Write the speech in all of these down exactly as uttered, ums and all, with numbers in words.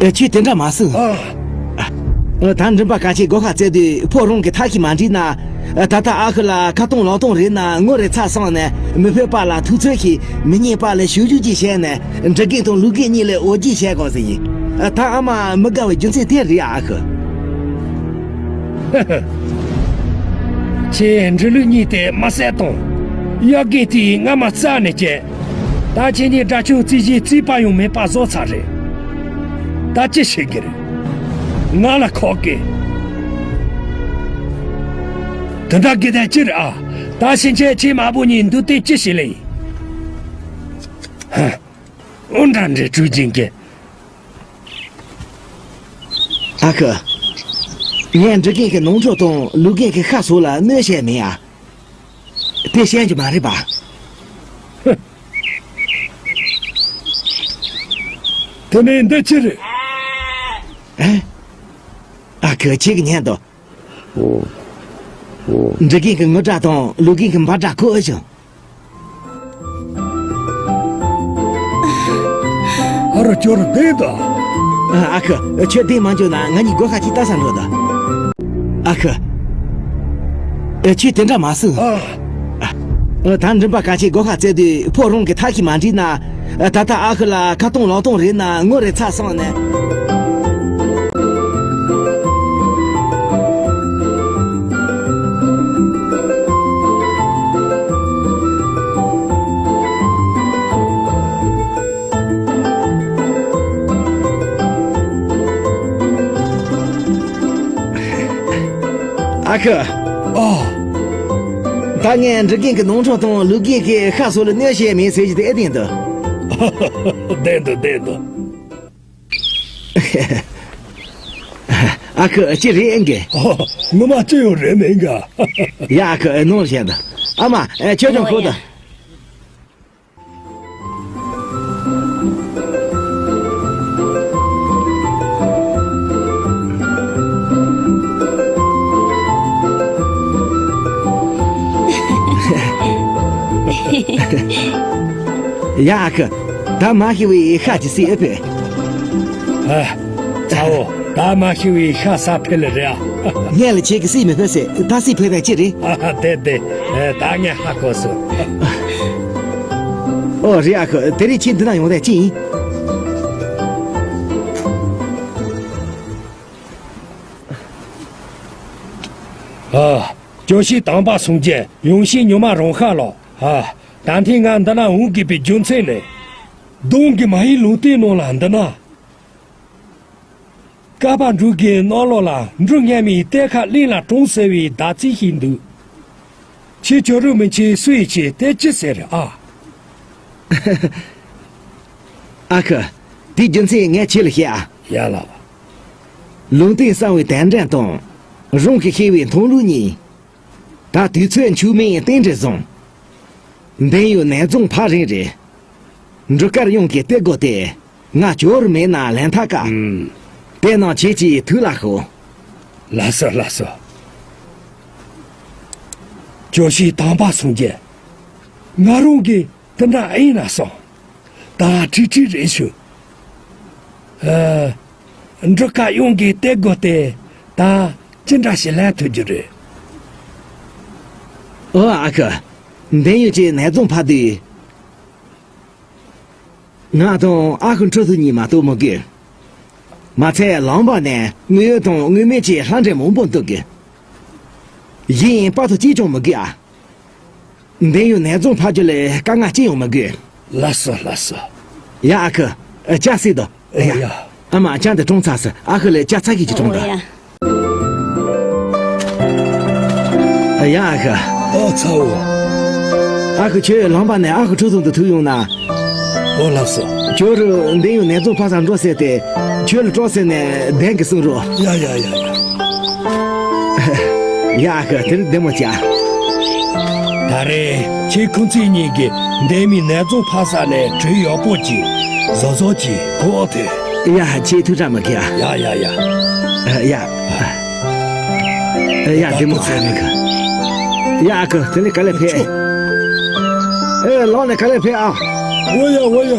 ཨེ། ཁྱོད་དེ་འདྲ་མ་གསུང་། ཨ། ཨ། ད་མགྲིན་པ་དཀར་ཆེན་སྒོ་ཁ་བཙལ་དུས་ཕོ་རང་གི་ཐབས་ཤེས་མ་འགྲིག་ན། ཨ། ད་ལྟ་ཨ་ཁུ་ལ་ཁ་སྟོང་ལག་སྟོང་རེད་ན་ངོ་རེ་ཚ་སོང་ནས་མི་ཕོད་པ་ལ་ཐུགས་ཚོད་ཀྱིས་མི་ཉན་པ་ལ་ཞུ་ཞུ་ཅིག་བྱས་ནས་འབྲི་རྒན་དང་ལུག་རྒན་གཉིས་ལ་འོ་བརྒྱལ་བྱས་གོ་ཟེར་ཡིན། ཨ། ད་ཨ་མ་མི་དགའ་བའི་རྒྱུ་མཚན་དེ་རེད། ཨ་ཁུ། ཁྱེད་འབྲི་ལུག་གཉིས་དེ་མ་བསད་དང་། གཡག་རྒན་དེས་རྔ་མ་བཙལ་ནས་བསྐྱལ། ད་ཁྱེད་གཉིས་དགྲ་བཅོམ་རྩིས་གཞི་རྩིས་པ་ཡང་མེད་པ་བཟོ་ཚར་རེད། ད་ཅི་བྱེད་ཀྱི་རེད། ང་ལ་ཁོག་གི། དེ་འདྲ་གི་དེ་ཅི་རེད་ཨ། ད་ཕྱིན་ཆད་ཁྱེད་མ་བུ་གཉིས་འདུག་སྟེ་ཅི་བྱེད་ལེ་ཡིན། ཧ། འོ་འདྲ་འདྲ་བྲོས་ཀྱིན་གི། ཨ་ཁུ། ངས་འབྲི་རྒན་གྱི་ནོར་འཁྲུལ་དང་ལུག་རྒན་གྱི་ཤ་ཟོས་ལ་གནོད་བྱས་མིན་ཨ། དེ་བཤད་རྒྱུ་མ་རེད་པ། དེ་ནས་འདི་ཅི་རེད། ཨེ། ཨ་ཁུ་ཁྱེད་ཀྱིས་ཉན་དང་། འབྲི་རྒན་གྱི་ངུ་སྒྲ་དང་ལུག་རྒན་གྱི་འབའ་སྒྲ་གོ་ཨེ་བྱུང་། ཨ་རོ་ཅོ་རོ་བསྡད་དང་། ཨ་ཁུ། ཁྱོད་བསྡད་མ་འཇུག་ན་ང་གཉིས་སྒོ་ཁ་ཅིག་ལྟ་ས་འགྲོ་དང་། ཨ་ཁུ། ཨེ། ཁྱོད་དེ་འདྲ་མ་གསུང་། ཨ། ཨ། ད་མགྲིན་པ་དཀར་ཆེན་སྒོ་ཁ་བཙལ་དུས་ཕོ་རང་གི་ཐབས་ཤེས་མ་འགྲིག་ན། ད་ལྟ་ཨ་ཁུ་ལ་ཁ་སྟོང་ལག་སྟོང་རེད་ན་ངོ་རེ་ཚ་སོང་ནས། ཨ་ཁུ། ཨ། ད་ངས་འབྲི་རྒན་གྱི་ནོར་འཁྲུལ་དང་ལུག་རྒན་གྱི་ཤ་ཟོས་ལ་གནོད་བྱས་མིན་ཟེར་གྱི་དེ་ཨེ་བདེན་འདུག། བདེན་འདུག། བདེན་འདུག། ཨ་ཁུ། ཅི་རེད་ཨེ་གི། ཨ། ངོ་མ་ཅི་ཡང་རེད་མིན་ག། ཡ། ཨ་ཁུ། ནོར་བྱས་འདུག། ཨ་མ། ཁྱོད་ཀྱང་ཁོ་དང་། ཡ། ཨ་ཁུ། ད་མ་ཤི་བའི་ཤ་ཅིག་བསད་ཨེ་ཕོད། ཨ། ཚ་བོ། ད་མ་ཤི་བའི་ཤ་ཟ་ཕོད་ལེ་རེད་ཨ། ངས་ལ་ཁྱེད་ཀྱིས་བསད་མི་ཕོད་ཟེར། ད་བསད་ཕོད་པ་ཅི་རེད། ཨ། དེ་དེ། ད་ངས་ཧ་གོ་སོང་། ཨོ་རེད། ཨ་ཁུ། དེ་རིང་ཁྱེད་འདི་ན་ཡོང་དེ་ཅི་ཡིན། ཨ། སྐྱོ་ཤས་དམ་པ་སངས་རྒྱས། ཡོང་ཤས་ཉི་མ་རང་ཤར་ལོ། ཨ། ད་ཐེངས་ང་འདི་ན་འོང་དགོས་པའི་རྒྱུ་མཚན་ནི། གདོང་གི་མ་ཧེ་ལུང་བསྟན་ནང་ལ་འདི་ན། བསྐལ་པ་འབྲུག་གི་ནང་ལོགས་ལ་འབྲུ་སྔ་མའི་གཏེར་ཁ་གླིང་ལ་དྲངས་ཟེར་བའི་བརྡ་རྩིས་ཤིག་འདུག། ཁྱེད་ཅོ་རུ་མི་ཁྱེད་སུ་ཡིས་ཁྱེད་དེ་ཅི་ཟེར་ཨ། ཨ་ཁུ། དེའི་རྒྱུ་མཚན་ངས་ཁྱེད་ལ་བཤད་ཨ། ཡ་ལགས། ལུང་བསྟན་གསང་བའི་དལ་འབྲེང་དང་། རང་གིས་ཤེས་པའི་མཐོང་ལུགས་གཉིས། ད་དུས་ཚོད་འཕྱུགས་མིན་རྟེན་འབྲེལ་བཟང་། འདན་ཡུལ་ནས་རྫོང་ཕ་རིང་རེད། འབྲུ་དཀར་གཡང་གི་གཏེར་སྒོ་དེ། ང་ཅོ་རུ་མེད་ན་ལན་ཐག་ཀ། ཨུམ། དེ་ནང་ཁྱེད་ཀྱིས་ཐུགས་ལ་ཞོག། ལགས་སོ་ལགས་སོ། སྐྱོ་ཤས་དམ་པ་སངས་རྒྱས། ང་རང་གིས་དེ་འདྲ་ཨེ་ཡིན་ན་སོང་། ད་ཁྲིག་ཁྲིག་རེད་ཞུ། ཨ། འབྲུ་དཀར་གཡང་གི་གཏེར་སྒོ་དེ་ད་ཅི་འདྲ་ཞིག་ལེན་ཐུབ་རྒྱུ་རེད། ཨོ་ཨ་ཁུ། འདན་ཡུལ་གྱི་ནས་རྫོང་ཕ་དུས། ང་དང་ཨ་ཁུ་ཁྲི་ཐུབ་གཉིས་མ་གཏོགས་མི་དགོས། མ་ཚད་ལམ་བར་ནས་དངུལ་དང་དངུལ་མེད་ཀྱི་ལྷ་འདྲེ་མང་པོ་འདུག་གི། གཞན་ཡང་དཔའ་ཐུབ་གཅིག་ཀྱང་མི་དགོས་ཨ། འདན་ཡུལ་ནས་རྫོང་ཕ་རྒྱུ་ལ་དཀའ་ངལ་གཅིག་ཡང་མི་དགོས། ལགས་སོ་ལགས་སོ། ཡ་ཨ་ཁུ། ཨ། ཇ་བཟས་དང་། ཨ་ཡ། ཡ། ཨ་མ་ཇ་འདི་བཏུང་ཚར་སོང་། ཨ་ཁུ་ལ་ཇ་ཚ་གི་ཅིག་བཏུང་དང་། ཨོ་ཡ། ཨ་ཡ་ཨ་ཁུ། ཨོ་ཚ་བོ། ཨ་ཁུ་ཁྱོད་ལམ་བར་ནས་ཨ་ཁུ་ཁྲི་ཐུབ་དང་ཐུག་ཡོང་ན། ཨོ་ལགས་སོ། ཁྱོད་རང་འདན་ཡུལ་ནས་རྫོང་ཕ་སར་འགྲོ་ཟེར་ཏེ། ཁྱོད་ལ་སྤྲོ་ཟེར་ནས་འདན་གྱིས་གསུངས་རོགས། ཡ་ཡ་ཡ་ཡ། ཡ་ཨ་ཁུ་དེ་རིང་བདེ་མོ་བྱ། ད་རེས་ཁྱེད་ཁོང་ཚོ་གཉིས་ཀྱིས་འདན་མའི་ནས་རྫོང་ཕ་ས་ནས་གྲོས་ཡག་པོ་ཅིག་བཟོ་བཟོ་ཅིག་གོ་ཐལ། ཡ་ཁྱེད་ཐུགས་ཁྲལ་མ་གྱིས་ཨ། ཡ་ཡ་ཡ། ཡ། ཡ་བདེ་མོ་ཨ་ཁུ། ཡ་ཨ་ཁུ་དེ་ནས་ག་ལེ་ཕེབས། ཨེ་ལོག་ནས་ག་ལེ་ཕེབས་ཨ། འོ་ཡ་འོ་ཡ།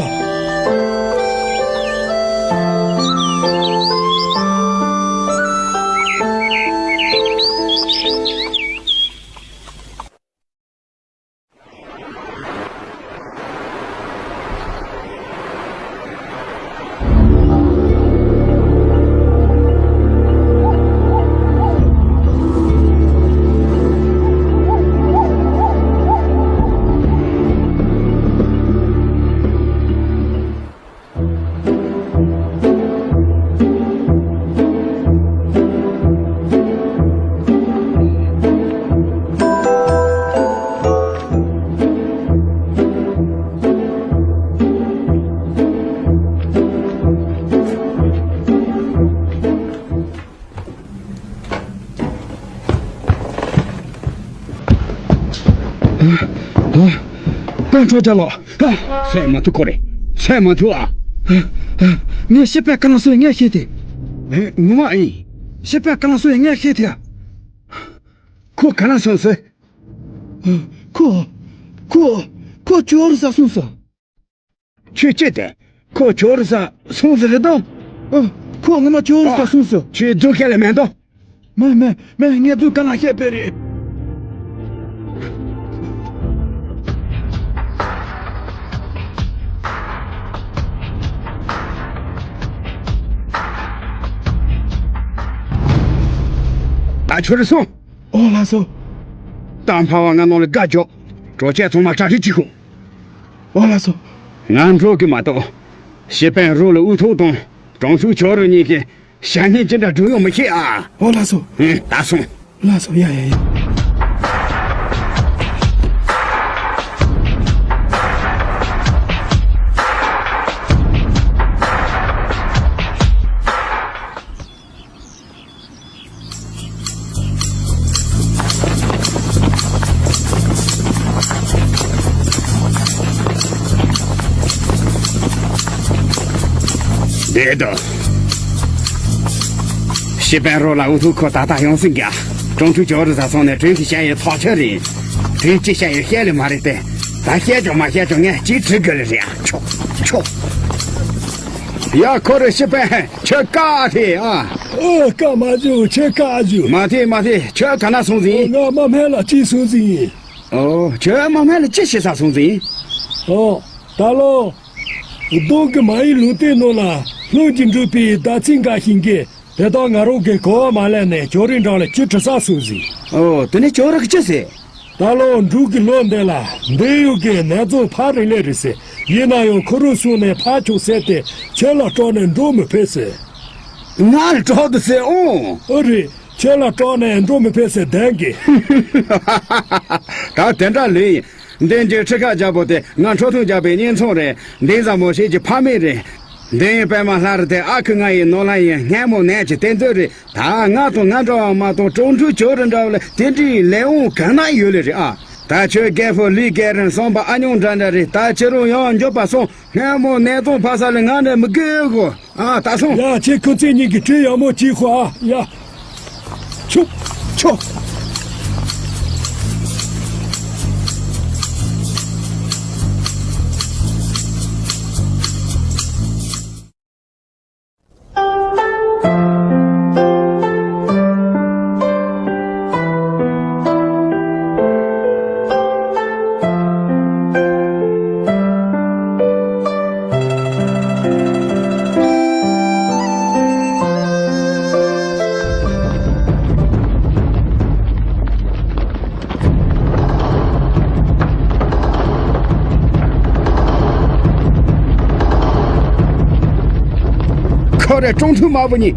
ཁྲོ་རྒྱལ་ལོ། ཧ། སེམས་མ་ཐུག་ཁོ་རེ། སེམས་མ་ཐུག་ཨ། ངས་ཤི་པའི་ཀ་ལ་སོ་ཡི་ངས་ཤེས་ཏེ། ཨེ། ངོ་མ་ཨིན། ཤི་པའི་ཀ་ལ་སོ་ཡི་ངས་ཤེས་ཏེ། ཁོ་ག་ལ་སོང་ཟེར། ཁོ། ཁོ། ཁོ་ཇོ་རུ་ས་སོང་ཟེར། ཁྱོད་ཅི་སྟེ། ཁོ་ཇོ་རུ་ས་སོང་ཟེར་རེད་དམ། ཨ། ཁོ་ངོ་མ་ཇོ་རུ་ས་སོང་ཟེར། ཁྱོད་སྡུག་ཁ་ལ་མེད་དོ། མེད་མེད་མེད། ངས་སྡུག་ག་ལ་བཤད་པ་རེད། ད་ཁྱོད་རེ་སོང་། ཨོ་ལགས་སོ། ད་འཕར་བ་ང་ནང་ལ་བཀའ་རྒྱོབ། གྲོ་ཆས་ཚང་མ་གྲ་སྒྲིག་བྱེད་ཤོག་ཨོ་ལགས་སོ། ང་འགྲོ་གི་མ་གཏོགས། ཤི་པན་རོ་ལ་དབུ་ཐོག་དང་། གྲོང་ཚོའི་ཇོ་རུ་གཉིས་ཀྱི་ཞལ་སྙན་ཅི་འདྲ་སྒྲུབ་ཡོང་མི་ཤེས་ཨ། ཨོ་ལགས་སོ། ཨེ། ད་སོང་། ལགས་སོ། ཡ་ཡ་ཡ། བསྡད་དོ། ཤི་པན་རོ་ལ་འུ་ཐུག་ཁོ་ད་ལྟ་ཡོང་སྲིད་ག་གྲོང་ཁྱེར་ཇོ་རུ་ས་སོང་ནས་དྲིན་གྱི་བཤད་ཡའི་ཐག་ཆོད་རེད། དྲིན་གྱི་བཤད་ཡའི་བཤད་ལེ་མ་རེད་དེ། ད་བཤད་ཆོག་མ་བཤད་ཆོག་ངས་ཅིག་དྲི་དགོས་ལེ་རེད་ཨ། ཆོག་ཆོག་ཡ་ཁོ་རེ་ཤི་པན། ཁྱོད་བཀག་ཐེ་ཨ། ཨོ། བཀག་མ་བྱུང་། ཁྱོད་བཀག་བྱུང་། མ་ཐེ་མ་ཐེ། ཁྱོད་ག་ན་སོང་ཟིན། ང་མ་སྨད་ལ་ཅི་སོང་ཟིན། ཨོ། ཁྱོད་མ་སྨད་ལ་ཅི་བྱེད་ས་སོང་ཟིན། ཨོ། ད་ལོ། གདོང་གི་མ་ཡི་ལུང་བསྟན་ནང་ལ་ལྷུན་གྱིས་འགྲུབ་པའི་ཟླ་ཚེས་འགའ་ཞིག་གི་དེ་དག་ང་རང་གི་གོ་བ་མ་ལེན་ནས་ཇོ་རི་འགྲམ་ལ་ཅི་དྲི་ས་སོང་ཟིན། ཨོ། དེ་ནས་ཇོ་རི་གི་ཅི་ཟེར། ད་ལོ་འབྲུག་གི་ལོ་འདི་ལ་འདི་ཡུལ་གྱི་ནད་རྫོང་ཕར་རི་ལས་རེད་ཟེར། ཡིན་ན་ཡང་ཁོ་རང་སོང་ནས་ཕར་ཆོག་ཟེར་ཏེ་ཁྱོད་ལ་སྐྲག་ནས་འགྲོ་མི་ཕོད་ཟེར། ང་ལ་སྐྲག་འདུག་ཟེར་ཨོ། ཨོ་རེད། ཁྱོད་ལ་སྐྲག་ནས་འགྲོ་མི་ཕོད་ཟེར་བདེན་གི། ད་དེ་འདྲ་ལོས་ཡིན། འདི་འདྲའི་ཁྲི་ཁ་རྒྱལ་པོ་དེ་ང་ཁྲོ་ཐུང་རྒྱལ་པོའི་གཉེན་ཚང་རེད། འདི་བཟང་མོ་ཞིག་གི་ཕ་མེས་རེད། འདི་ཡི་པད་མ་ལྷ་རི་དེ་ཨ་ཁུ་ང་ཡི་ནོར་ལྷ་ཡིན། སྔ་མོ་ནད་ཀྱི་གཏེར་མཛོད་རེད། ད་ང་དང་ང་འདྲ་བ་མ་གཏོགས་གྲོང་ཁྱེར་ཇོ་རི་འདྲ་བ་ལ་དེ་འདྲའི་ལས་དབང་གང་ན་ཡོད་ལེ་རེད་ཨ། ད་ཁྱོད་རྒད་པོ་ལི་རྒན་རིན་བསམ་པ་ཨ་ཉུང་འདྲ་འདྲ་རེད། ད་ཁྱེད་རང་ཡང་མགྱོགས་པ་སོང་། སྔ་མོ་ནད་དུག་ཕོག་ས་ལ་ང་འདྲ་མི་དགོས་གོ། ཨ། ད་སོང་། ཡ། ཁྱེད་ཁོ་ཚེ་གཉིས་ཀྱི་གྲོས་ཡག་མོ་གྱིས་ཤོག་ཨ། ཡ། ཆུ། ཆུ། ཁོ་རེ་གྲོང་ཁྱེར་དམར་པོ་གཉིས་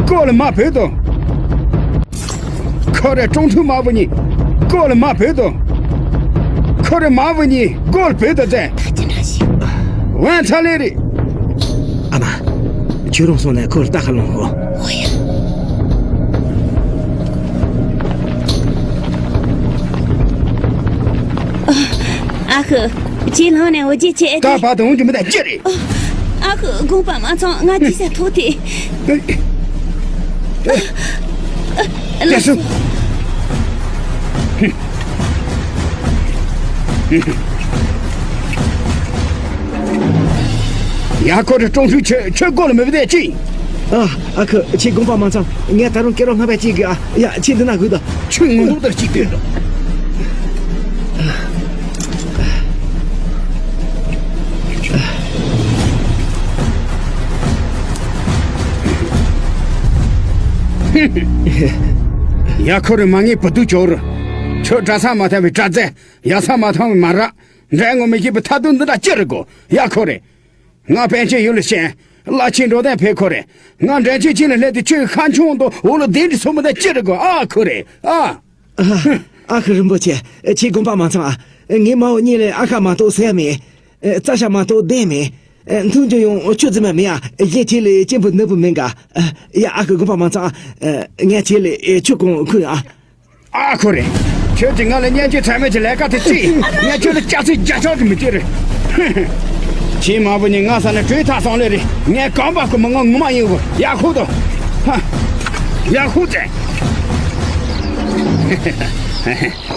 སྐོར་ལ་མ་བུད་དོ། ཁོ་རེ་གྲོང་ཁྱེར་དམར་པོ་གཉིས་སྐོར་ལ་མ་བུད་དོ། ཁོ་རེ་དམར་པོ་གཉིས་སྐོར་བུད་དོ་ཙེ། ད་ཅི་འདྲ་ཞིག་ཝན་ཚ་ལེ་རེད། ཨ་མ། ཁྱོད་རང་སོང་ནས་ཁོ་ལ་ལྟ་ག་ལོང་ཧོ། ཨོ་ཡ། ཨ་ཁུ། ཁྱེད་ལངས་ནས་འོ་བརྒྱལ་བྱས་ད་ཏེ། བར་དུ་འོང་རྒྱུ་མི་འདུག་ཅི་རེད། ཨ་ཁུ། དགོངས་པ་མ་ཚོམས། ང་ཅི་ཟེར་ཐོག་དེ། ལགས་སོ། ཡ། ཁོ་རེ་གྲོང་ཁྱེར་ཆོས་ཆོས་སྐོར་ལ་མི་བདེ་ཅི། ཨ། ཨ་ཁུ། ཁྱེད་དགོངས་པ་མ་ཚོམས། ངས་ད་རུང་སྐེ་རགས་ལྔ་པ་གཅིག་གི་ཨ། ཡ། ཁྱེད་འདི་ན་སྒུག་དང་། ཁྱོད་ངོ་ལོག་ལྟར་གཅིག་སྟོན་དང་། ཡ། ཁོ་རེ་མ་ངེས་པ་དུ་ཅོར། ཁྱོད་དགྲ་ས་མ་ཐམ་པའི་དགྲ་རྫས། ཡ་ས་མ་ཐམ་པའི་མ་ར། འདྲེ་ངོ་མི་ཤེས་པའི་ཐ་དུང་འདི་འདྲ་ཅི་རེད་གོ། ཡ། ཁོ་རེ། ང་པན་ཆེན་ཡུལ་ལ་ཤེས། བླ་ཆེན་འགྲོ་དན་ཕེབས་ཁོ་རེ། ང་འདྲེན་ཆེན་ཁྱིམ་ལ་སླེབས་ཏེ་ཁྱོད་ཁ་ཆུང་དང་འོག་ལ་གདན་འདྲེ་སོ་མི་འདའ་ཅི་རེད་གོ། ཨ་ཁོ་རེ་ཨ། ཨ་ཁུ་རིན་པོ་ཆེ། ཁྱེད་དགོངས་པ་མ་ཚོམས་ཨ། ངའི་མ་བུ་གཉིས་ལ་ཨ་ཁ་མ་གཏོགས་ཟས་མེད། རྩྭ་ཤ་མ་གཏོགས་གདན་མེད། འཐུང་རྒྱུ་ཡང་ཆུ་རྫི་མ་མེད་ཨ། གཞན་ཁྱེད་ལ་གཅེན་པོ་ནུ་བོ་མེད་ག། ཡ། ཨ་ཁུ་དགོངས་པ་མ་ཚོམས་ཨ། ངས་ཁྱེད་ལ་ཆུ་གང་ཁུར་ཨ། ཨ་ཁོ་རེ། ཁྱོད་ཀྱིས་ང་ལ་བརྙས་བཅོས་ཚད་མེད་ཀྱི་ལས་ཀ་དེ་བྱས། ངས་ཁྱོད་ལ་སྐྱག་རྫུན་བརྒྱ་ཆ་གི་མི་བྱེད་རེད། ཁྱེད་མ་བུ་ནི་ང་ས་ནས་བྲོས་ཐག་སོང་ལེ་རེད། ངས་གང་པ་ཁོ་མི་ང་ངོ་མ་ཡིན་བུ་ཡག་ཁུག་དོ། ཡག་ཁུག་ཙེ།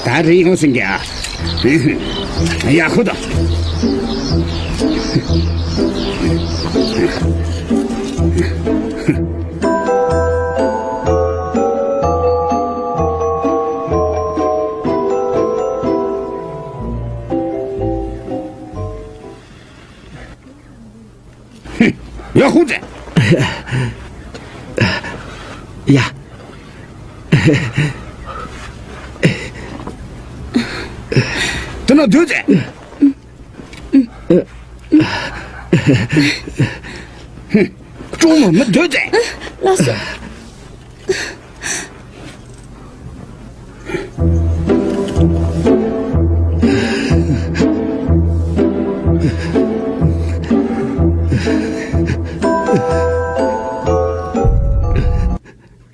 ད་རེས་ཡོང་ཟིན་གི་ཨ། ཡག་ཁུག་དོ། ཡ་ཧུ་ཙེ། ཡ། དེ་ན་སྡོད་ཙེ། ཀྲུང་མོ་མི་སྡོད་ཙེ། ལགས་སོ།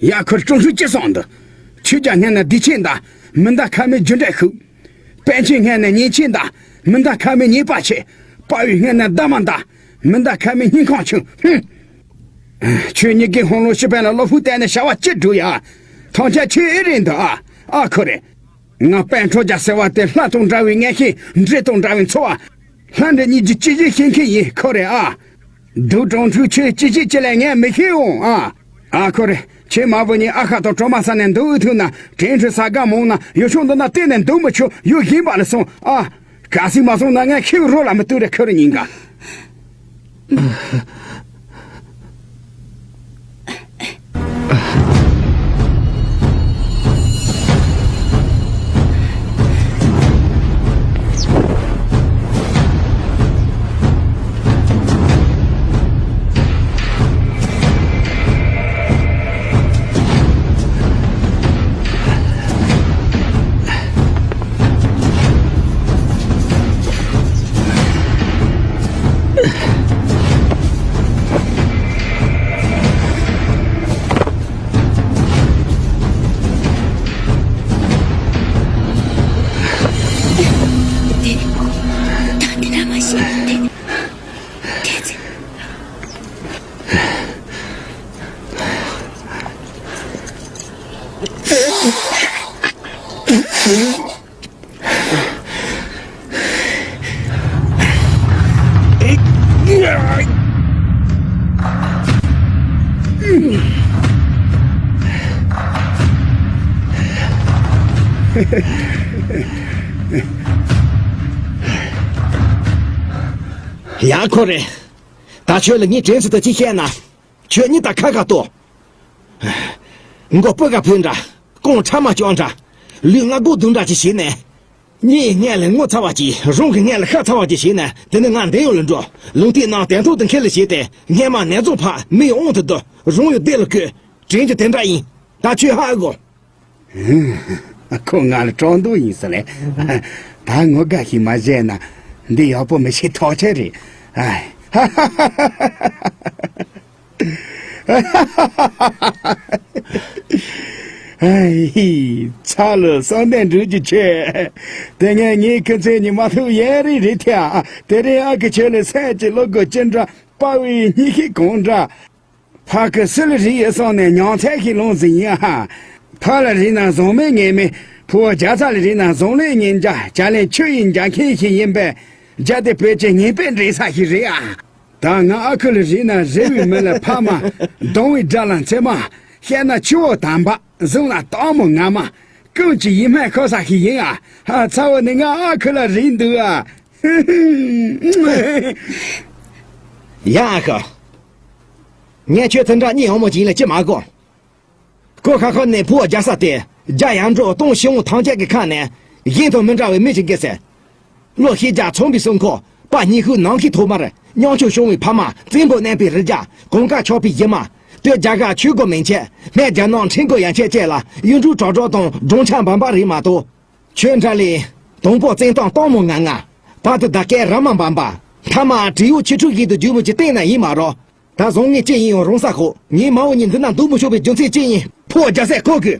ཡ་ཁུ་ཀྲུང་ཧྲུའུ་ཅི་སོང་འདུག་ཁྱོད་ཀྱང་སྔན་ན་བདེ་ཆེན་དང་མི་འདའ་ཁ་མའི་རྒྱུ་འབྲས་ཤུགས། པཎ་ཆེན་སྔན་ན་ཉེས་ཆེན་དང་མི་འདའ་ཁ་མའི་ཉེས་པ་ཆེ། དཔའ་བོའི་སྔན་ན་འདའ་མ་འདའ། མི་འདའ་ཁ་མའི་སྙིང་ཁོང་ཆུང་། ཧུམ། ཁྱོད་གཉིས་ཀའི་ཧོང་ལོ་ཤི་པན་ལ་བློ་ཕུགས་བསྟན་ནས་བྱ་བ་ཅི་སྒྲུབ་ཡ། ཐང་ཆ་ཁྱོད་ཨེ་རེད་འདུག་ཨ། ཨ་ཁོ་རེད། ང་པན་ཁྲོ་རྒྱ་ཟེར་བ་དེ་ལྷ་དང་འདྲ་བའི་ངན་ཤེས། འདྲེ་དང་འདྲ་བའི་ཚོ་བ། ལྷ་འདྲེ་གཉིས་ཀྱི་སྤྱི་གཞི་ཤེས་མཁན་ཡིན་ཁོ་རེད་ཨ། སྡུག་གྲོང་ཁྲུག་ཆོས་སྤྱི་གཞི་ཅི་ལས་ངས་མི་ཤེས་འོང་ཨ། ཨ་ཁོ་རེ། ཁྱེད་མ་བུ་གཉིས་ཨ་ཁ་དང་གྲོ་མ་ས་ནས་འདུག་ཨུ་ཐུག་ན་དྲན་ཁྲི་ས་ག་མོང་ན་ཡོ་ཤོང་འདི་ན་བལྟས་ནས་འདུག་མི་ཆོག་ཡོ་བཞིན་པ་ལ་སོང་ཨ། ག་སྲིད་མ་སོང་ན་ངས་ཁྱེའུ་རོ་ལ་མི་བཏུ་རེ་ཁོ་རེ་ཉིན་ག། ཡ་ཁོ་རེ། ད་ཁྱོད་ལ་ངས་དྲན་ཚུལ་དུ་ཅི་བཤད་ན། ཁྱོད་གཉིས་ད་ཁ་ཁ་ལྟོས། མགོ་སྤུ་ག་ཕུད་འདྲ། རྐང་ཁྲ་མ་སྐྱོག་འདྲ། ལུས་ང་མགོ་རྡུང་འདྲ་ཅིག་བྱས་ནས། མྱི་ཡི་སྔས་ལ་ངོ་ཚ་བ་ཅིག་རང་གི་སྔས་ལ་ཤ་ཚ་བ་ཅིག་བྱས་ནས་དེ་ནི་ང་འདི་ཡོང་ལ་འགྲོ། ལུང་བསྟན་ནང་དན་ཐོག་ཏུ་འཁེལ་ལ་བྱས་ཏེ་སྔས་མ་ནས་རྫོང་ཕ་མི་ཡི་དབང་དུ་བསྡུ། རང་ཡོད་བདེ་ལ་བཀོད། དྲན་རྒྱུ་དེ་འདྲ་ཡིན། ད་ཁྱོད་ཧ་གོ། ཁོ་ང་ལ་སྤྲང་འདུག་ཡིན་ས་ལེ། ད་ངོ་དགའ་ཞིག་མ་བྱས་ན་འདི་ཡག་པོ་མི་ཤེས་ཐག་ཆོད་རེད། ཨ། ཨ་ཧི། ཚ་ལོ་བསམ་གཏན་འགྲུབ་ཀྱི་ཆེ། དེ་ངས་ངའི་ཁུ་ཚེ་ཉི་མ་ཐུག་ཡན་རེ་རེད་ཐལ། དེ་རིང་ཨ་ཁུ་ཁྱོད་ལ་སད་ཀྱི་བློ་དགོས་ཅི་འདྲ། དཔའ་བོའི་སྙིང་ཤེད་གང་འདྲ། ཕ་ཁུ་སུ་ལ་རིག་ཡོད་སོང་ནས་མྱང་ཚད་ཤིག་ལོངས་ཟིན་ཡིན་ཧ། ཕ་ལ་རིག་ན་བཟང་མེད་ངན་མེད། ཕུ་བོ་རྒྱ་ཚ་ལ་རིག་ན་བཟང་ལོས་ཉན་རྒྱ་བྱ་ལེན་ཆོས་ཡིན་རྒྱ་མཁན་ཞིག་ཡིན་པས། རྒྱ་དེ་བོད་ཀྱི་ངན་པའི་འདྲེ་ས་ཞིག་རེད་ཨ། ད་ང་ཨ་ཁུ་ལ་རིག་ན་རེ་བའི་མི་ལ་ཕ་མ། སྡང་བའི་དགྲ་ལ་མཚེ་མ། བཤད་ན་ཆུ་བོ་དམ་པ། བཟུང་ན་སྟག་མོ་ང་མ། ཀུན་གྱི་ཡིད་སྨོན་ཤོར་ས་ཞིག་ཡིན་ཨ། ཧ། ཚ་བོ་ནི་ང་ཨ་ཁུ་ལ་རིག་འདུག་ཨ། ཡ་ཨ་ཁུ། ངས་ཁྱོད་དེ་འདྲ་གཉིད་ཡོང་མོ་ཅིག་ལ་ཅི་མ་གོ། ཀོ་ཁ་ཁ་ནས་ཕུ་བོ་རྒྱ་ས་དེ་རྒྱ་ཡར་འགྲོ་སྟོང་ཤི་འོང་ཐང་ཆད་ཀྱི་ཁ་ནས་གཞན་དང་མི་འདྲ་བའི་མི་ཞིག་གི་ཟེར། བློ་ཤེས་རྒྱ་ཚོང་པའི་སྲུང་འཁོར་དཔའ་ཉི་ཤུ་ནང་ཁའི་ཐོག་མར་མཉམ་ཆུང་བྱུང་བའི་ཕ་མ་བཙན་པོ་མནན་པའི་རི་རྒྱ་གོང་དཀར་ཆགས་པའི་ཡི་མ་སྟོད་རྒྱ་གར་ཆོས་སྒོ་མན་ཆད་སྨད་རྒྱ་ནག་ཁྲིན་ཀོ་ཡན་ཆད་བཅས་ལ་གཡུ་འབྲུག་དྲག་དྲག་དང་སྦྲང་ཆར་འབབ་འབབ་རེད་མ་གཏོགས། ཁྱོད་འདྲ་ལས། དང་པོ་བཙན་ཐང་སྟག་མོ་ང་ང་། བར་དུ་ཟླ་སྐད་ར་མ་འབབ་འབབ། མཐའ་མ་བྲེལ་གཡོག་ཆེ་ཕྲུག་བཞིན་དུ་རྒྱུ་མོ་ཅི་བསྟན་ན་ཡིན་མ་རོ། ད་བཟང་ངན་ཅི་ཡིན་ཡང་རང་ས་ཁོ། ངའི་མ་འོ་ཉིན་འདི་ན་འདུག་མི་ཆོག་པའི་རྒྱུ་མཚན་ཅི་ཡིན། ཕོ་རྒྱ་སྲས་ཁོ་གི།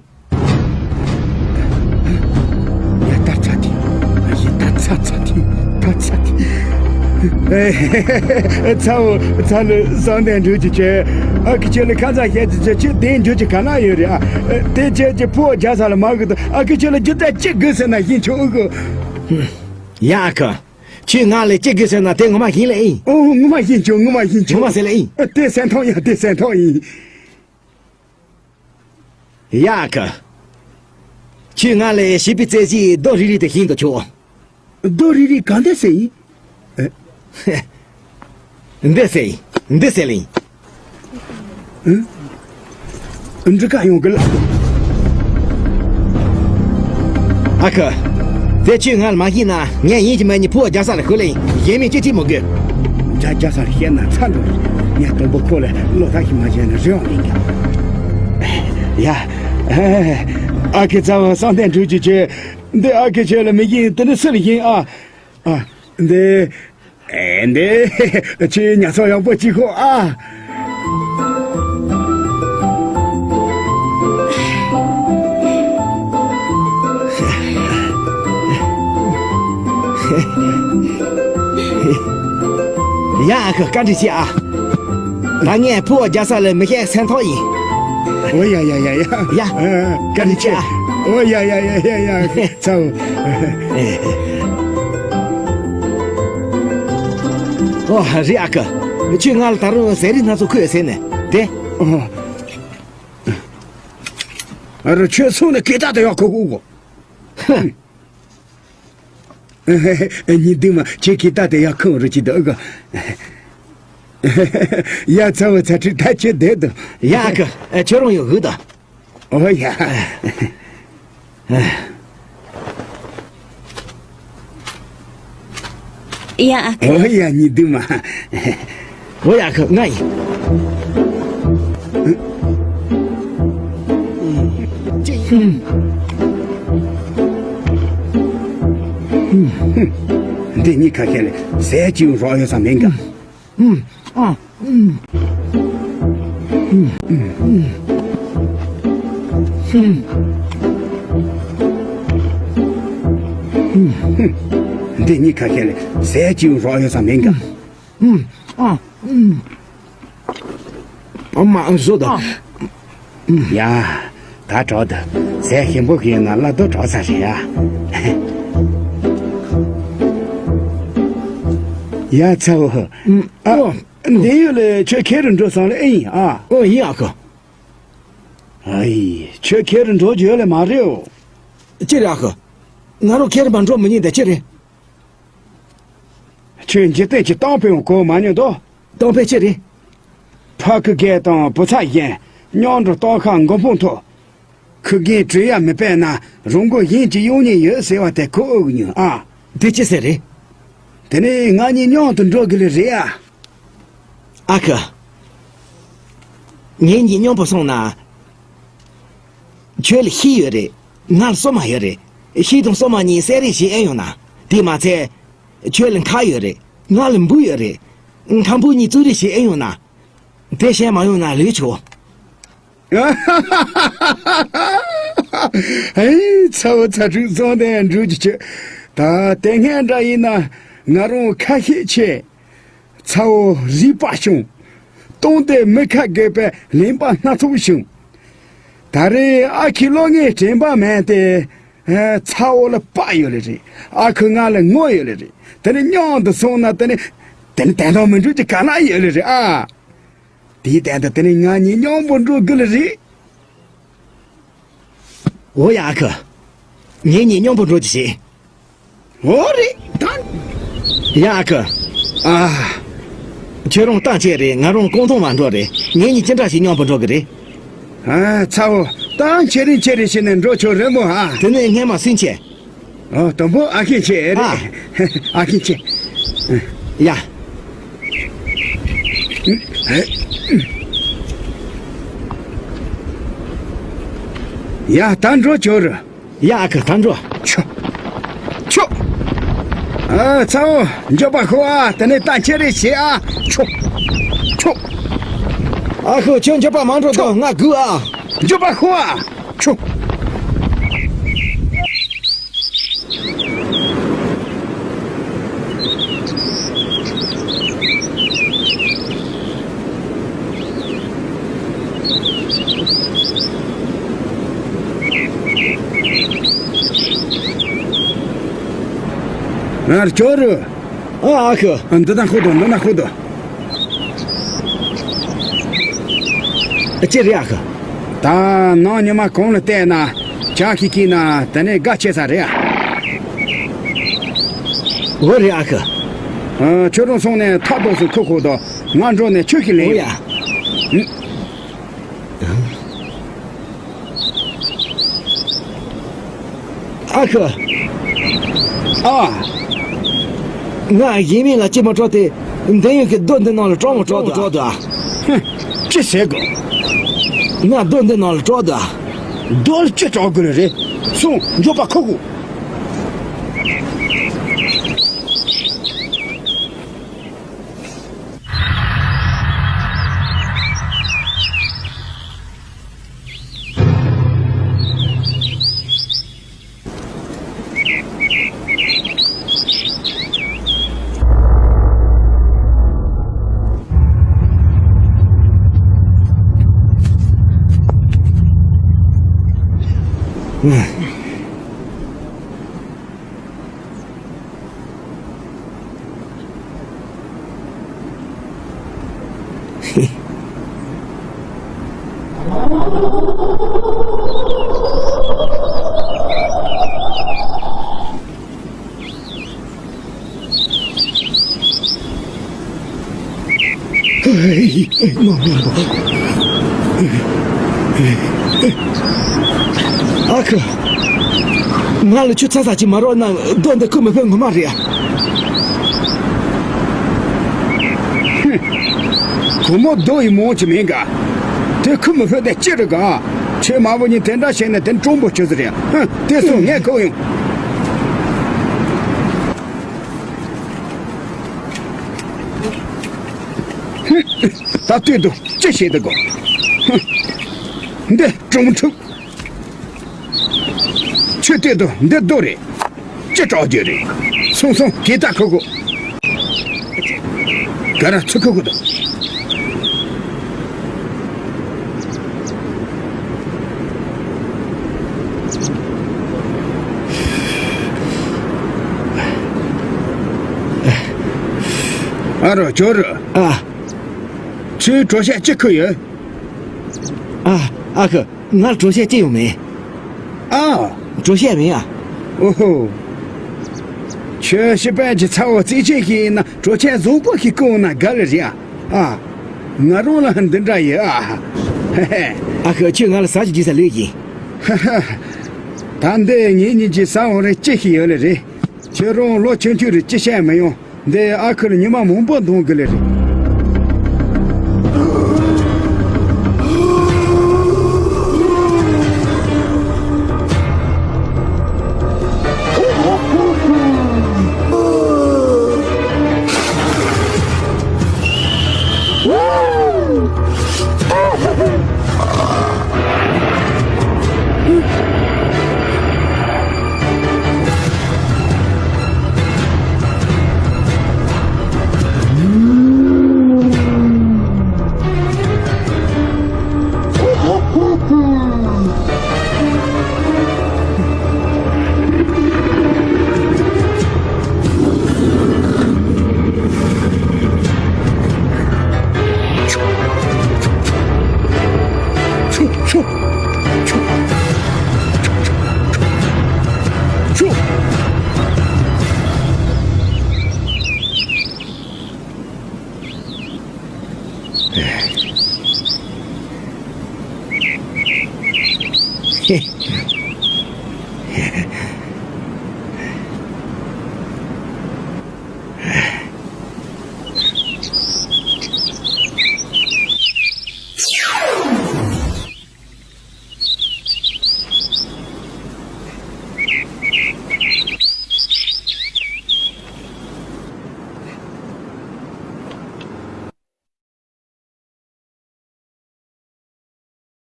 ཚ་བོ་ཚ་ལུ་བསམ་གཏན་འགྲུལ་གྱི་ཆེད། ཨ་ཁུ་ཁྱོད་ལ་ཁ་ཚ་ཞལ་གྱི་ཆེད་ཁྱོད་དེ་འགྲུལ་གྱི་ག་ན་ཡོད་རེད་ཨ། དེ་ཁྱོད་ཀྱི་ཕོ་རྒྱ་ས་ལ་མ་གི་དུ་ཨ་ཁུ་ཁྱོད་ལ་རྒྱུ་ད་ཅི་དགོས་ཟེར་ན་ཡིན་ཆོག་ཨུ་གུ། ཡ་ཨ་ཁུ། ཁྱོད་ང་ལ་ཅི་དགོས་ཟེར་ན་དེ་ངོ་མ་ཡིན་ལ་ཨིན། ཨོ་ངོ་མ་ཡིན་ཆོག་ངོ་མ་ཡིན་ཆོག་ངོ་མ་ཟེར་ལ་ཨིན། ཨ་དེ་སེམས་ཐག་ཡིན་དེ་སེམས་ཐག་ཡིན། ཡ་ཨ་ཁུ། ཁྱོད་ང་ལ་བྱིས་པའི་རྩེད་གཞི་རྡོ་རིལ་རིལ་དེ་ཤིང་དུ་ཆོག་རྡོ་རིལ་རིལ་གང་འདྲ་ཟེར་ཡིན། ཨེ། འདི་ཟེར་ཡིན། འདི་ཟེར་ལ་ཡིན། ཨེ། འདི་ག་ཡོང་གི་ལ། ཨ་ཁུ། དེ་ཁྱོད་ང་ལ་མ་ཤེས་ན་ངས་ཡིན་གྱི་མ་ཡིན་ཕུ་བོ་རྒྱ་ས་ལ་ཤོད་ལ་ཡིན། གཞན་མིན་ཅི་ཅི་མི་དགོས། རྒྱ་རྒྱ་ས་ལ་བཤད་ན་ཚ་འགྲོ་གི། ངས་དང་པོ་ཁོ་ལ་བློ་ཐག་ཞིག་མ་བྱས་ན་རེ་བ་མེད་ཀྱང་། ཡ། ཨ་ཁུ་ཚ་བོ་བསམ་གཏན་འགྲུལ་གྱི་ཆེད། འདི་ཨ་ཁུ་ཁྱོད་ལ་མི་ཡིན་དེ་ནི་སུ་ལ་ཡིན་ཨ། ཨ། འདི། ཨེ་འདི། ཁྱོད་ཉ་ཚོགས་ཡག་པོ་གཅིག་ཤོག་ཨ། ཡ་ཨ་ཁུ་བཀའ་དྲིན་ཆེ་ཨ། ད་ངས་ཕུ་བོ་རྒྱ་ས་ལ་མི་ཤེས་སེམས་ཐག་ཡིན། ཨོ་ཡ་ཡ་ཡ་ཡ། ཡ། ཨ། བཀའ་དྲིན་ཆེ་ཨ། ཨོ་ཡ་ཡ་ཡ་ཡ་ཡ། ཚ་བོ། ཨོ་རེད་ཨ་ཁུ། ཁྱོད་ང་ལ་ད་རུང་ཟས་རིགས་སྣ་ཚོགས་ཁུར་ཟེར་ནས་དེ། ཨོ། ཨ་རོ་ཁྱོད་སོང་ནས་སྐད་གྲགས་དེ་ཡག་ཁུར་དགོས་གོ། ཧ། ཉི་དུ་མ་ཁྱེད་ཀྱིས་ད་དེ་ཡག་ཁུང་རུ་ཅི་འདུག་ག། ཡ་ཚ་བོ་ཚ་ཁྲི་ད་ཁྱེད་བསྡད་དོ། ཡ་ཨ་ཁུ། ཁྱོད་རང་ཡོད་འུ་ད། ཨོ་ཡ། ཡ་ཨ་ཁུ། ཨོ་ཡ་ཉི་དུ་མ། ཨོ་ཡ་ཁུ་ང་ཡིན། འདི་གཉིས་ཁ་ཤས་ལས་ཟས་ཅིག་རོགས་ཡོད་ས་མེད་ག། འདི་གཉིས་ཁ་ཤས་ལས་ཟས་ཅིག་རོགས་ཡོད་ས་མེད་ག། ཨ་མ་བཟོ་དང་། ཡ། ད་གྲོགས་དང་ཟས་ཞིམ་པོ་ཞིག་ན་བླ་རྡོ་གྲོགས་ས་རེད་ཡ། ཡ་ཚ་བོ། ཨ། འདི་ཡོད་ལས་ཁྱོད་ཁྱེར་རུ་འགྲོ་སོང་ལ་ཨེ་ཡིན་ཨ། ཨོ་ཡིན་ཨ་ཁུ། ཨ་ཡི་ཁྱོད་ཁྱེར་རུ་འགྲོ་རྒྱུ་ཡོད་ལས་མ་རེད་འོ། ཅི་རེད་ཨ་ཁུ། ང་རང་ཁྱེར་མ་འགྲོ་མི་ཉན་དེ་ཅི་རེད། ཁྱོད་འཇིག་རྟེན་གྱི་གཏམ་དཔེ་ཡང་གོ་མ་མྱོང་དོ། གཏམ་དཔེ་ཅི་རེད། ཕ་ཁུ་རྒན་དང་བུ་ཚ་གཞན་མཉམ་དུ་སྟག་ཤར་མགོ་འཕང་མཐོ། ཁུ་རྒན་བྲོས་ཡ་མི་སྤེལ་ན་རང་མགོ་གཞན་གྱི་གཡོག་ཉེན་ཡོད་ཟེར་བ་དེ་གོ་ཨུ་ཉོན་ཨ། དེ་ཅི་ཟེར་རེད། དེ་ནས་ང་གཉིས་མཉམ་དུ་འགྲོ་གི་ལེ་རེད་ཨ། ཨ་ཁུ། ངེད་གཉིས་མཉམ་པོ་སོང་ན། ཁྱོད་ལ་ཤི་ཡོད་རེད། ང་ལ་སོ་མ་ཡོད་རེད། ཤི་དང་སོ་མ་གཉིས་བསད་རེས་བྱེད་ཨེ་ཡོང་ན། དེ་མ་ཚད། ཁྱོད་ལ་མཁར་ཡོད་རེད། ང་ལ་འབུ་ཡོད་རེད། མཁར་འབུ་གཉིས་བཙུགས་རེས་བྱེད་ཨེ་ཡོང་ན། དེ་བྱས་མ་ཡོང་ན་ལོས་ཆོག་ཧེ། ཚ་བོ་ཚ་ཁྲུག་བཟང་ལྡན་འགྲུལ་གྱི་ཆེད། ད་དེ་སྔ་འདྲ་ཡིན་ན་ང་རང་ཁ་ཤས་ཆེ། ཚ་བོ་རིག་པ་བྱུང་། སྟོང་སྟེ་མི་ཁ་དགོས་པའི་གླེན་པ་སྣ་ཚོགས་བྱུང་། ད་རེས་ཨ་ཁུའི་བློ་ངན་དྲན་པ་མེད་དེ། ཚ་བོ་ལ་དཔའ་ཡོད་ལེ་རེད། ཨ་ཁུ་ང་ལ་ངོ་ཡོད་ལེ་རེད། དེ་ནི་མཉམ་དུ་སོང་ན་དེ་ནི། དེ་ནི་དོན་དག་མི་འགྲུབ་ཀྱི་ག་ན་ཡོད་ལེ་རེད་ཨ། དེའི་སྟེང་དུ་དེ་ནི་ང་གཉིས་མཉམ་པོ་འགྲོ་དགོས་ལེ་རེད། འོ་ཡ་ཨ་ཁུ། ངེད་གཉིས་མཉམ་པོ་འགྲོ་རྒྱུ་བྱེད། འོ་རེད་ད། ཡ་ཨ་ཁུ། ཨ། ཁྱོད་རང་རྟ་ཁྱེར་རེད། ང་རང་རྐང་ཐང་མ་འགྲོ་རེད། ངེད་གཉིས་ཅི་འདྲ་ཞིག་མཉམ་པོ་འགྲོ་གི་རེད། ཨ་ཚ་བོ། རྟ་ཁྱེར་རིན་ཁྱེར་རིན་བྱས་ནས་འགྲོ་ཆོག་རེད་མོ་ཨ། དེ་ནས་སྔས་མ་སུན་ཆེ། ཨོ་དང་པོ་ཨ་ཁུ་ཆེ་རེད། ཨ། ཨ་ཁུ་ཆེ། ཡ། ཡ་ད་འགྲོ་ཆོག་རེད། ཡ་ཨ་ཁུ་ད་འགྲོ། ཆོ། ཆོ། ཨ་ཚ་བོ་མགྱོགས་པ་ཤོག་ཨ། དེ་ནས་རྟ་ཁྱེར་རེ་བྱེད་ཨ། ཆོ། ཆོ། ཨ་ཁུ་ཁྱོད་མགྱོགས་པ་མ་འགྲོ་དོ་ང་སྒུག་ཨ། མགྱོགས་པ་ཤོག་ཨ། ཆོ། ཨ་ཅོ་རུ། ཨ་ཨ་ཁུ། འདི་དང་ཁུ་དོ་འདི་ན་ཁུ་དོ། ཅི་རེད་ཨ་ཁུ། ད་ནང་ཉི་མ་གང་ལ་བལྟས་ན་ཇ་ཁི་ཁི་ན་དེ་ནས་དགའ་ཆེ་ས་རེད་ཨ། འོ་རེད་ཨ་ཁུ། ཨ་ཁྱོད་རང་སོང་ནས་ཐག་ཏོག་སུ་ཁུ་ཁུ་དོ། ང་འགྲོ་ནས་ཁྱོད་ཀྱི་ལན། འོ་ཡ། ཨ་ཁུ། ཨ། ང་ཡིན་མིན་ལ་ཅི་མ་སྤྲོ་དེ། འདི་ཡོད་ཀྱི་རྡོ་འདི་ནང་ལ་སྤྲོ་མ་སྤྲོ་དུ་སྤྲོ་དུ་ཨ། ཧུ། ཅི་ཟེར་གོ། ང་རྡོ་འདི་ནང་ལ་སྤྲོ་དུ་ཨ། རྡོ་ལ་ཅི་སྤྲོ་དགོས་རེད། སོང་མགྱོགས་པ་ཁུ་ཁུ། ཨ་ཁུ། ང་ལ་ཆུ་ཚ་ཚ་ཅིག་མ་རོགས་ན་རྡོ་འདི་ཁུར་མི་ཕོད་ངོ་མ་རེད། ཁོ་མོ་རྡོ་ཡི་མོ་ཅི་མིན་ག། དེ་ཁུར་མི་ཕོད་དེ་ཅི་རེད་ག། ཁྱོད་མ་བུ་གཉིས་དེ་འདྲ་བྱས་ན་དེ་གྲུང་པོ་ཆུ་ཟེར་ཡ། ཧུ། དེ་སོང་ངས་ཁུར་ཡོང་། ད་ལྟོས་དང་ཅི་བྱེད་དུ་དགོས། འདི་གྲུང་ཐུབ། ཆུ་ལྟོས་དང་འདི་རྡོ་རེད། ཅི་དྲག་རྒྱུ་རེད། སོང་སོང་གེ་ད་ཁུ་ཁུ། ག་ར་ཚུ་ཁུ་ཁུ་དང་། ཨ་རོ་ཇོ་རུ། ཨ། ཁྱོད་གྲོ་ཤ་ཅི་ཁུ་ཡོད། ཨ། ཨ་ཁུ། ང་གྲོ་ཤ་ཅི་ཡང་མེད། ཨ། གྲོ་ཤ་མེད་ཨ། ཨོ་ཧོ། ཁྱོད་ཤི་པན་གྱི་ཚ་བོ་རྩིས་ཆེན་ཞིག་ཡིན་ན་གྲོ་ཤ་བཟང་པོ་ཞིག་བསྐོང་ན་དགའ་ལེ་རེད་ཨ། ཨ། ང་རང་ལ་འདི་འདྲ་ཡོད་ཨ། ཧེ་ཧེ། ཨ་ཁུ། ཁྱོད་ང་ལ་ཟ་ཞིག་རྒྱུག་ས་ལོས་ཡིན། ཧ་ཧ། ད་འདི་ངེད་གཉིས་ཀྱི་ས་འོང་རེ་ཅི་ཞིག་ཡོད་ལེ་རེད། ཁྱོད་རང་ལོ་ཆུང་ཆུང་རེད་ཅི་བཤད་མི་ཡོང་། འདི་ཨ་ཁུར་ཉི་མ་མང་པོ་འདོན་གི་ལེ་རེད།